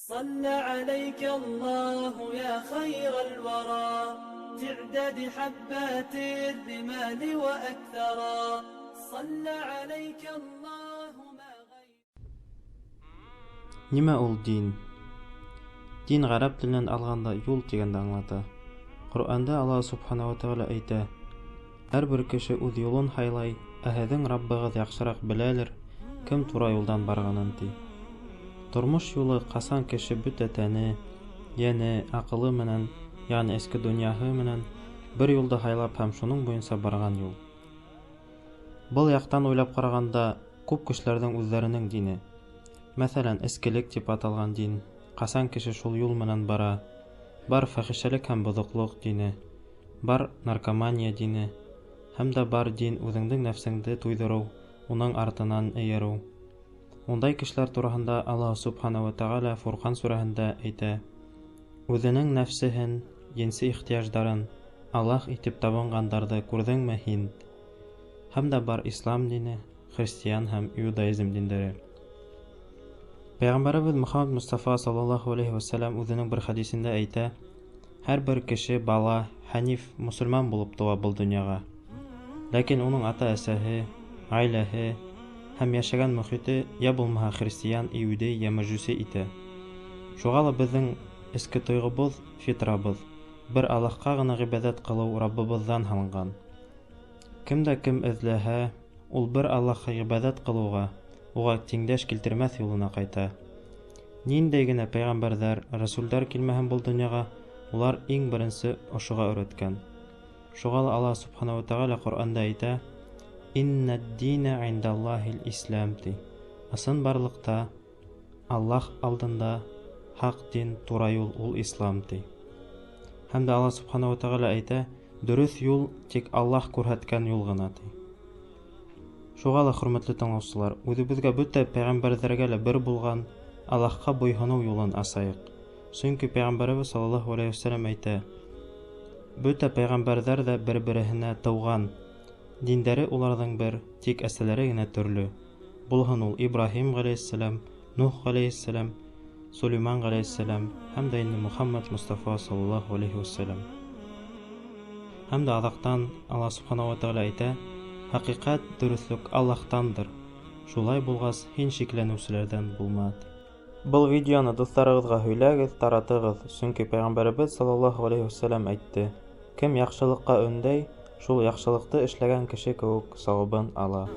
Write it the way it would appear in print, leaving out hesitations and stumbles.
صلى عليك الله يا خير الورى تعداد حبات الرمال وأكثرا صلى عليك الله ما غير. Нимә ул дин? Дин ғәрәп теленән алғанда юл тигәнде аңлата. Ҡөрьәндә Аллаһ Субхана ва Тәғәлә әйтә: "Һәр бер кеше үҙ юлын һайлай, ә һеҙҙең Раббығыҙ яҡшыраҡ беләлер, кем тура юлдан барғанын", ти. Тормош юлы ҡасан кеше бөтә тәне, йәне, аҡылы менән, йәғни эске донъяһы менән бер юлды һайлап һәм шуның буйынса барған юл. Был яҡтан уйлап ҡарағанда, күп кешеләрҙең үҙҙәренең дине. Мәҫәлән, эскелек тип аталған дин, ҡасан кеше шул юл менән бара, бар фәхишәлек һәм боҙоҡлоҡ дине, бар наркомания дине, һәм дә бар дин үҙеңдең нәфсеңде туйҙырыу, уның артынан эйәреү. Ундай кешеләр тураһында Аллаһ Субхана ва Тәғәлә Фурҡан сүрәһендә әйтә: "Үҙенең нәфсеһен, енси ихтыяждарын Аллаһ итеп табынғандарҙы күрҙеңме һин?" Һәм дә бар ислам дине, христиан һәм иудаизм диндәре. Пәйғәмбәребеҙ Мөхәммәд Мостафа саллаллаһу алейһи вә сәлләм үҙенең бер хәдисендә әйтә: "Һәр бер кеше бала, хәниф, мосолман булып тыуа был донъяға. Ләкин уның ата-әсәһе, ғаиләһе һәм йәшәгән мөхите йә булмаһа христиан, иудей йә мәжүси итә. Шуға ла беҙҙең эске тойғобоҙ, фитрабыҙ, бер Аллаһҡа ғына ғибәҙәт ҡылыу Раббыбыҙҙан һалынған. Кем дә кем эҙләһә, ул бер Аллаһҡа ғибәҙәт ҡылыуға, уға тиңдәш килтермәҫ юлына ҡайта. Ниндәй генә пәйғәмбәрҙәр, рәсүлдәр килмәһен был донъяға, улар иң беренсе ошоға өйрәткән. Шуға ла Аллаһ Субхана ва Тәғәлә Ҡөрьәндә әйтә: "Иннәд-динә индаллаһил ислам", ти. Ысын барлыҡта Аллаһ алдында хаҡ дин, тура юл ул ислам, ти. Һәм дә Аллаһ Субхана ва Тәғәлә әйтә: "Дөрөҫ юл тик Аллаһ күрһәткән юл ғына", ти. Шуға ла, хөрмәтле тыңлаусылар, үҙебеҙгә бөтә пәйғәмбәрҙәргә лә бер булған Аллаһҡа буйһоноу юлын асайыҡ. Сөнки пәйғәмбәребеҙ саллаллаһу алейһи вәсәләм әйтә: "Бөтә пәйғәмбәрҙәр ҙә бер-береһенә тыуған, диндәре уларҙың бер, тик әсәләре генә төрлө. Булһын ул Ибраһим ғәләйһиссәләм, Нух ғәләйһиссәләм, Сулейман ғәләйһиссәләм һәм дә инде Мөхәммәд Мостафа саллаллаһу алейһи вәсәләм." Һәм дә аҙаҡтан Аллаһ Субхана ва Тәғәлә әйтә: "Хәҡиҡәт, дөрөҫлөк Аллаһтандыр. Шулай булғас, һин шикләнеүселәрҙән булма." Был видеоны дуҫтарығыҙға һөйләгеҙ, таратығыҙ, сөнки пәйғәмбәребеҙ саллаллаһу алейһи вәсәләм әйтте: "Кем яҡшылыҡҡа өндәй, шул яҡшылыҡты эшләгән кеше кеүек сауабын ала."